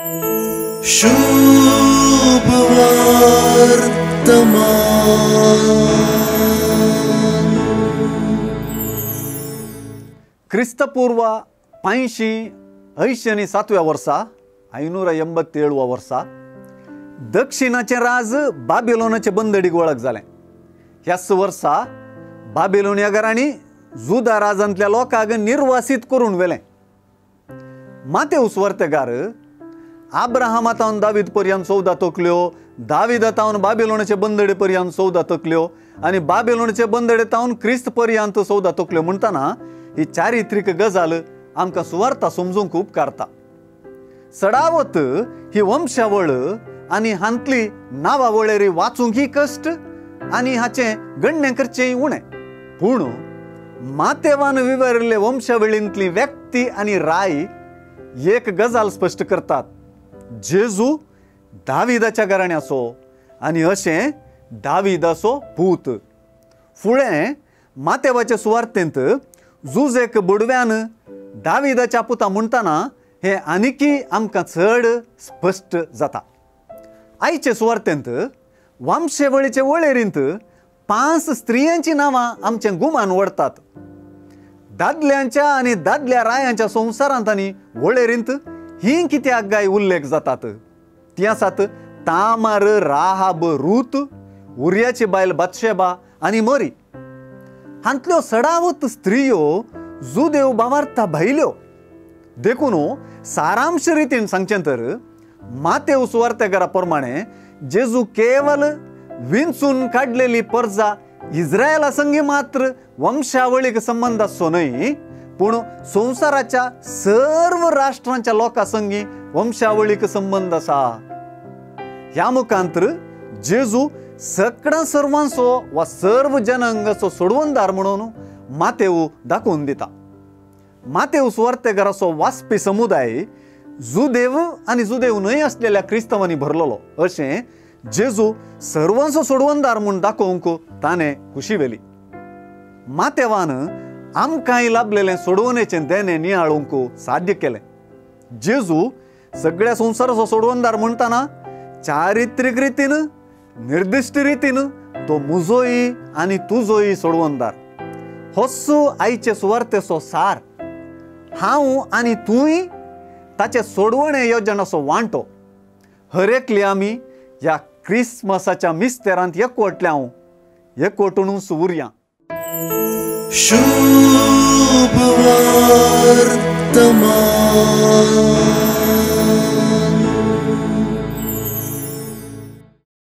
शुभ वर्तमान। क्रिस्तपूर्व 587 वर्सा 587 वर्सा दक्षिणाचें राज बाबिलोनाचे बंदडीक वळख जालें। ह्याच वर्सा बाबिलोनिया घरांनी जुदा राजांतल्या लोकांक निर्वासीत करून व्हेलें। मातेवस वर्तेगार आब्राहामा तावन दावीद पर्यंत 14 तकल्यो, दाविदा तावन बाबिलोनाचे बंदडे पर्यंत 14 तकल्यो आनी बाबिलोनाचे बंदडे तावन क्रिस्त पर्यंत 14 तकल्यो म्हणटना ही चारित्रीक गजाल आमकां सुवार्ता समजूंक उपकारता। सडावत ही वंशावळ आनी हांतली नांवा वळेरी वाचूंकय कश्ट आनी हाचें गणणें करचें उणें, पूण मातेवान विवरिल्ले वंशावळींतली व्यक्ती आनी राय एक गजाल स्पश्ट करतात, जेजू दाविदाच्या घराण्याचो आनी अशें दाविदाचो पूत। फुडें मातेवाचे सुवार्तेंत जुजेक बुडव्यान दाविदाच्या पुता म्हणटना हें आनीकय आमकां चड स्पश्ट जाता। आयचे सुवार्तेंत वंशवळीचे वळेरींत 5 स्त्रियांची नांवां आमचें गुमान वडतात। दादल्यांच्या आनी दादल्या रायांच्या संवसारांत आनी वळेरींत ही कित्याक गाय उल्लेख जातात? ती आसात तामार, राहाब, रूत, उरियाची बायल बातशेबा आनी मरी। हांतल्यो सडावत स्त्रियो जुदेव बावार्ता भायल्यो। देखून सारांश रितीन सांगचें तर मातेव सुवार्तेगारा प्रमाणे जेजू केवल विंचून काडलेली परजा इस्रायला संगी मात्र वंशावळीक संबंद आसचो न्हय, पूण संवसाराच्या सर्व राष्ट्रांच्या लोकां संगी वंशावळीक संबंद आसा। ह्या मुखांतर जेजू सगळ्या सर्वांचो वा सर्व जनांगाचो सोडवणदार म्हणून मातेव दाखोवन दिता। मातेव सुवार्तेगाराचो वाचपी समुदाय जुदेव आनी जुदेव न्हय आसलेल्या क्रिस्तांवांनी भरलेलो अशें जेजू सर्वांचो सोडवणदार म्हूण दाखोवंक ताणें खुशी व्हेली। मातेवान आमकांय लाभलेलें सोडवणेचें देणें नियाळूंक साध्य केलें। जेजू सगळ्या संवसाराचो सोडवणदार म्हणटना चारित्रीक रितीन, निर्दिश्ट रितीन तो मुजोय आनी तुजोय सोडवणदार। होच आयचे सुवार्तेचो सार। हांव आनी तूंय ताचे सोडवणे येवजणाचो वांटो। हर एकली आमी ह्या क्रिसमसाच्या मिस्तेरांत एकवटल्या, एकवटूनच उरया। शुभ वर्तमान।